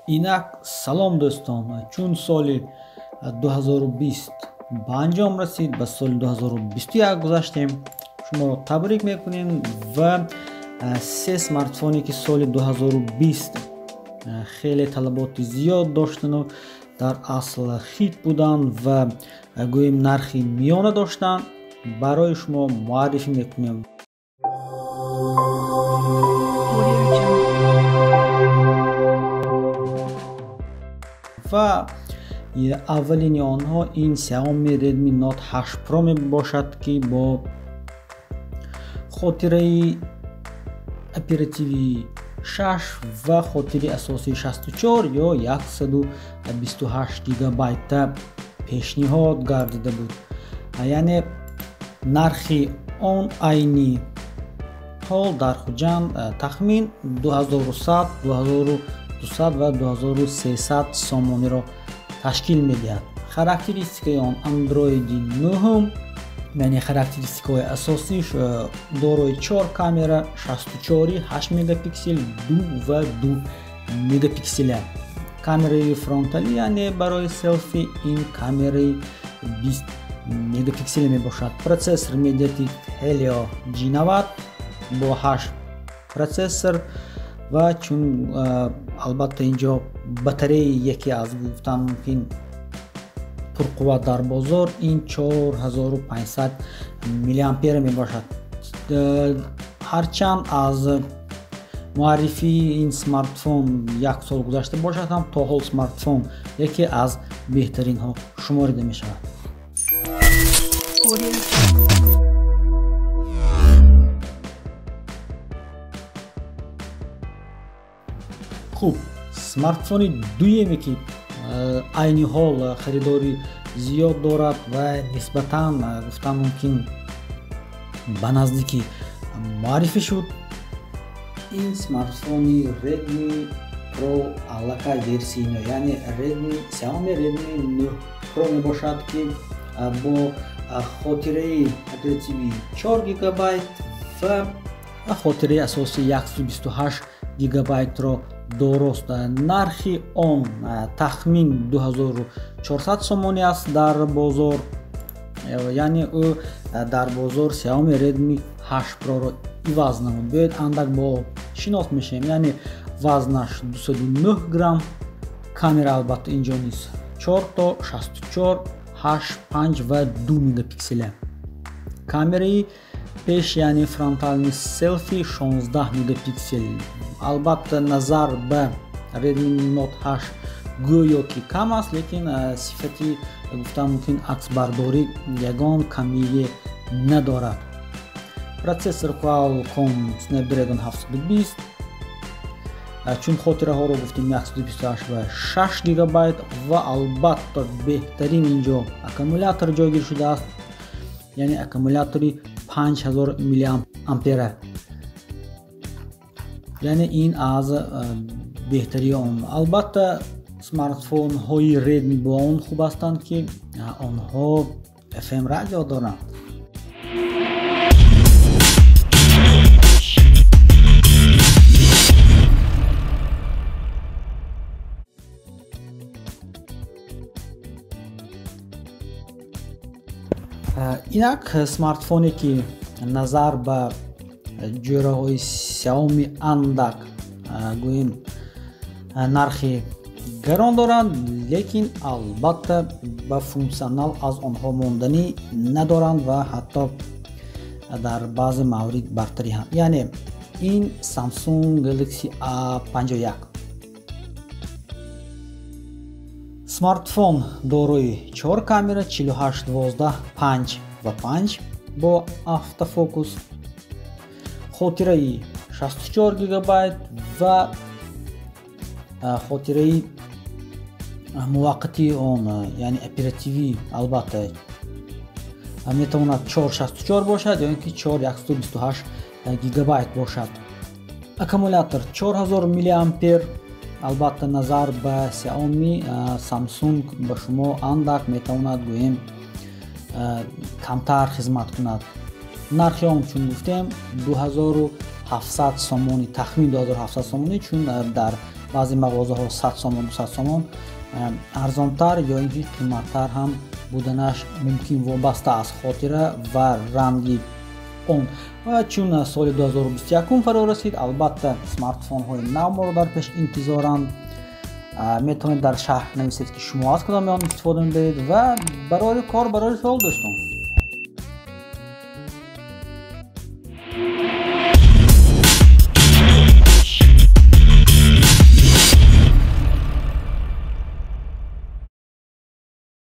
Инак салом дӯстон, чун соли 2020 ба анҷом расид, ба соли 2021 гузаштем. Шуморо табрик мекунем ва се смартфоне ки соли 2020 хеле талаботи зиёд доштану дар асл хит буданд ва гӯем нархи миёна доштанд, барои шумо муаррифӣ мекунем. Ва аввалини онҳо ин Xiaomi Redmi Note 8 Pro мебошад, ки бо хотираи оперативии 6 ва хотири асосии 64 ё 128 гигабайта пешниҳод гардида буд. Яъне нархи он айни ҳол дар Хуҷанд тахмин 2100, 2200 ва 2300 сомониро ташкил медиҳад. Характеристикаи он Android 9, яъне характеристикаҳои асосиш дорои 4 камера 64, 8 мегапиксел, 2 ва 2 мегапикселя. Камераи фронталӣ, яъне барои селфи, ин камераи 20 мегапиксел мебошад. Процессор MediaTek Helio G90 бо 8 процессор ва чун албатта инҷо батареяи яке аз гуфтан мумкин пурқувват дар бозор ин 4500 миллиампер мебошад. Ҳарчанд аз муаррифии ин смартфон як сол гузашта бошад ҳам, то ҳол смартфон яке аз беҳтаринҳо шуморида мешавад. Хуб, смартфони дуюме ки айни ҳол харидори зиёд дорад ва нисбатан гуфтан мумкин ба наздикӣ муаррифӣ шуд, ин смартфони Redmi Pro аллакай версияи 9, яъне Redmi Xiaomi Redmi 9 Pro мебошад, ки бо хотираи оперативии 4 гигабайт ва хотираи асосии 128 гигабайтро дорост. Нархи он тахмин 2400 сомонӣ аст дар бозор, яъне ӯ дар бозор Xiaomi Redmi 8 Pro-ро иваз намуд. Биёед андак бо шинос мешавем. Яъне вазнаш 209 грамм, камера албатта инҷо низ 4 то 64, 8, 5 ва 2 мегапикселя. Камераи пеш, яъне фронтални селфи 16 мегапиксел. Албатта назар ба Redmi Note 8 гӯё ки кам аст, лекин сифати гуфтан мумкин аксбардорӣ ягон камие надорад. Процессор Qualcomm Snapdragon 720, чун хотираҳоро гуфтем 128 ва 6 гигабайт ва албатта беҳтарин инҷо аккумулятор ҷойгир шудааст, яъне аккумулятори 5000 миллиампера. Яъне ин аз беҳтарии он. Албатта смартфонҳои Redmi бо он хуб ҳастанд, ки онҳо FM радио доранд. Инак смартфоне ки назар ба ҷӯраҳои Xiaomi андак гӯем нархи гарон доранд, лекин албатта ба функсионал аз онҳо монданӣ надоранд ва ҳатто дар баъзе маврид бартарӣ ҳам. Яъне ин Samsung Galaxy A51. Смартфон дорои 4 камера 48, 12, 5 ва 5 бо автофокус, хотираи 64 гигабайт ва хотираи муваққатии он, яъне оперативӣ, албатта метавонад 464 бошад ё ин ки 4128 гигабайт бошад. Аккумулятор 4000 миллиампер. Албатта назар ба Xiaomi, Samsung ба шумо андак метавонад гӯем камтар хизмат кунад. Нархи он, чун гуфтем, 2700 сомонӣ, тахмин 2700 сомонӣ, чун дар баъзе мағозаҳо 100 сомон, 200 сомон арзонтар ё ин ки қиматтар ҳам буданаш мумкин, вобаста аз хотира ва ранги он. Ва чун соли 2021 фаро расид, албатта, смартфонҳои нав моро дар пеш интизоранд. Метавонед дар шарҳ нависед, ки шумо аз кадоме он истифода мебаред. Ва барори кор, барори феъл, дӯстон.